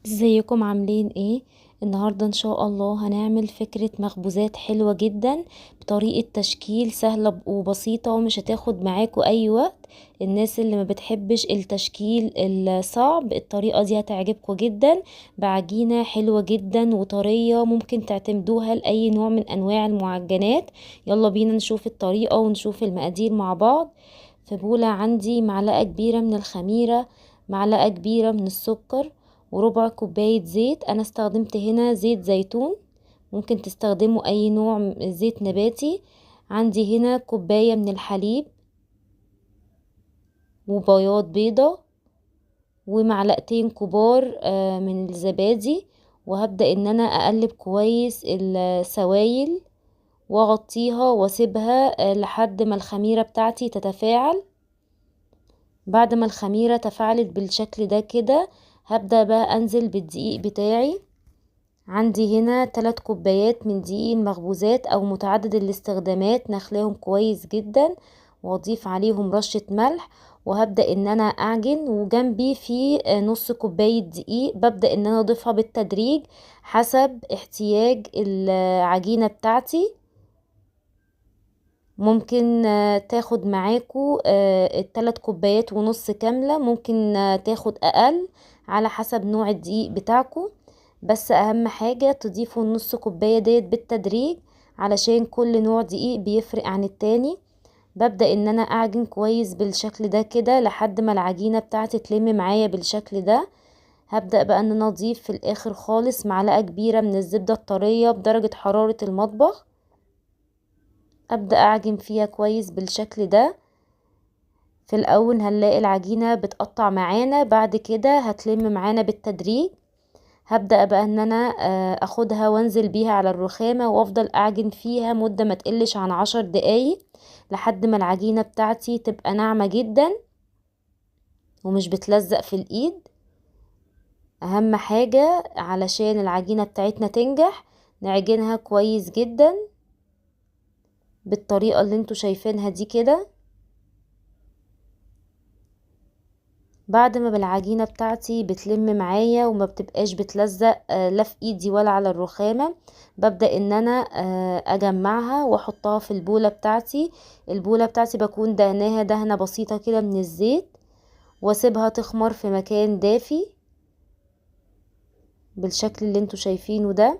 ازيكم عاملين ايه؟ النهاردة ان شاء الله هنعمل فكرة مخبوزات حلوة جدا بطريقة تشكيل سهلة وبسيطة ومش هتاخد معاكوا اي وقت. الناس اللي ما بتحبش التشكيل الصعب الطريقة دي هتعجبكوا جدا، بعجينة حلوة جدا وطرية ممكن تعتمدوها لأي نوع من انواع المعجنات. يلا بينا نشوف الطريقة ونشوف المقادير مع بعض. في بولة عندي معلقة كبيرة من الخميرة، معلقة كبيرة من السكر، وربع كوباية زيت. انا استخدمت هنا زيت زيتون، ممكن تستخدموا اي نوع زيت نباتي. عندي هنا كوباية من الحليب وبياض بيضة ومعلقتين كبار من الزبادي، وهبدأ ان انا اقلب كويس السوائل واغطيها واسيبها لحد ما الخميرة بتاعتي تتفاعل. بعد ما الخميرة تفاعلت بالشكل ده كده هبدأ بقى انزل بالدقيق بتاعي. عندي هنا 3 كوبايات من دقيق المخبوزات او متعدد الاستخدامات، نخلاهم كويس جدا واضيف عليهم رشة ملح، وهبدأ ان انا اعجن. وجنبي في نص كوباية دقيق ببدأ ان انا اضيفها بالتدريج حسب احتياج العجينة بتاعتي. ممكن تاخد معاكو 3 كوبايات ونص كاملة، ممكن تاخد اقل على حسب نوع الدقيق بتاعكو، بس اهم حاجة تضيفوا النص كوباية ديت بالتدريج علشان كل نوع دقيق بيفرق عن التاني. ببدأ ان انا اعجن كويس بالشكل ده كده لحد ما العجينة بتاعتي تلم معايا بالشكل ده. هبدأ بقى ان انا اضيف في الاخر خالص معلقة كبيرة من الزبدة الطرية بدرجة حرارة المطبخ، ابدأ اعجن فيها كويس بالشكل ده. في الاول هنلاقي العجينة بتقطع معانا، بعد كده هتلم معانا بالتدريج. هبدأ بقى ان انا اخدها وانزل بيها على الرخامة وافضل اعجن فيها مدة ما تقلش عن 10 دقايق لحد ما العجينة بتاعتي تبقى ناعمة جدا ومش بتلزق في الايد. اهم حاجة علشان العجينة بتاعتنا تنجح نعجنها كويس جدا بالطريقة اللي انتوا شايفينها دي كده. بعد ما بالعجينة بتاعتي بتلم معايا وما بتبقاش بتلزق لا في ايدي ولا على الرخامة، ببدأ ان انا اجمعها واحطها في البولة بتاعتي. البولة بتاعتي بكون دهناها دهنة بسيطة كده من الزيت، واسيبها تخمر في مكان دافي بالشكل اللي انتوا شايفينه ده.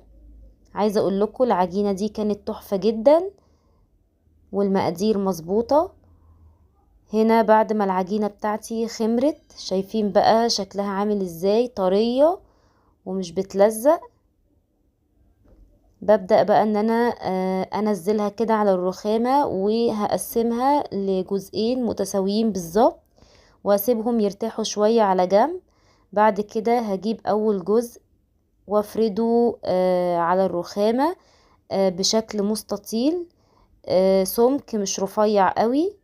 عايزة اقول لكم العجينة دي كانت تحفة جدا والمقادير مظبوطة. هنا بعد ما العجينة بتاعتي خمرت شايفين بقى شكلها عامل ازاي، طرية ومش بتلزق. ببدأ بقى ان انا انزلها كده على الرخامة وهقسمها لجزئين متساويين بالظبط واسيبهم يرتاحوا شوية على جنب. بعد كده هجيب اول جزء وافرده على الرخامة بشكل مستطيل، سمك مش رفيع قوي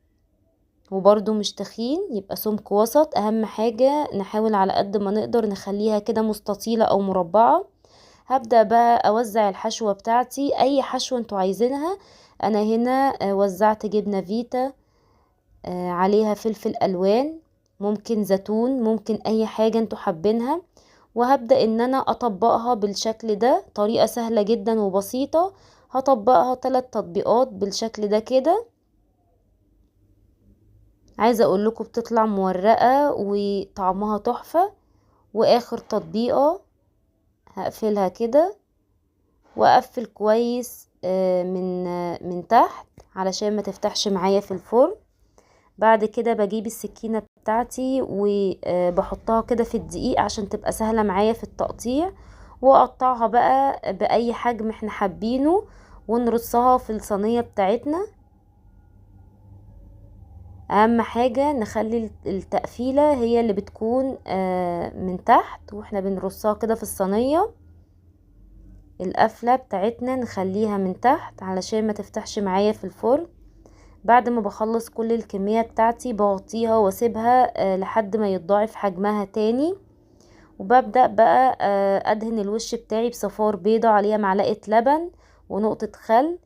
وبرده مش تخين، يبقى سمك وسط. اهم حاجة نحاول على قد ما نقدر نخليها كده مستطيلة او مربعة. هبدأ بقى اوزع الحشوة بتاعتي، اي حشوة انتوا عايزينها. انا هنا وزعت جبنة فيتا عليها فلفل الوان، ممكن زيتون، ممكن اي حاجة انتوا حابينها، وهبدأ ان انا اطبقها بالشكل ده. طريقة سهلة جدا وبسيطة. هطبقها 3 تطبيقات بالشكل ده كده. عايزة اقول لكم بتطلع مورقة وطعمها تحفة. واخر تطبيقة هقفلها كده واقفل كويس من تحت علشان ما تفتحش معايا في الفرن. بعد كده بجيب السكينة بتاعتي وبحطها كده في الدقيق عشان تبقى سهلة معايا في التقطيع، واقطعها بقى بأي حجم احنا حابينه ونرصها في الصينية بتاعتنا. اهم حاجة نخلي التقفيلة هي اللي بتكون من تحت واحنا بنرصها كده في الصينية. القفلة بتاعتنا نخليها من تحت علشان ما تفتحش معايا في الفرن. بعد ما بخلص كل الكمية بتاعتي بغطيها واسيبها لحد ما يتضاعف حجمها تاني. وببدأ بقى ادهن الوش بتاعي بصفار بيضة عليها معلقة لبن ونقطة خل،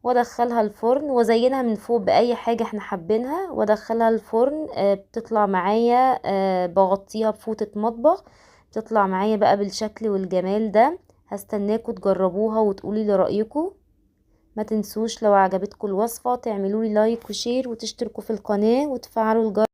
وادخلها الفرن وازينها من فوق باي حاجة احنا حابينها، وادخلها الفرن. بتطلع معايا، بغطيها بفوطة مطبخ، تطلع معايا بقى بالشكل والجمال ده. هستناكم تجربوها وتقولي لي رأيكم. ما تنسوش لو عجبتكم الوصفة تعملوا لي like و share وتشتركوا في القناة وتفعلوا الجرس.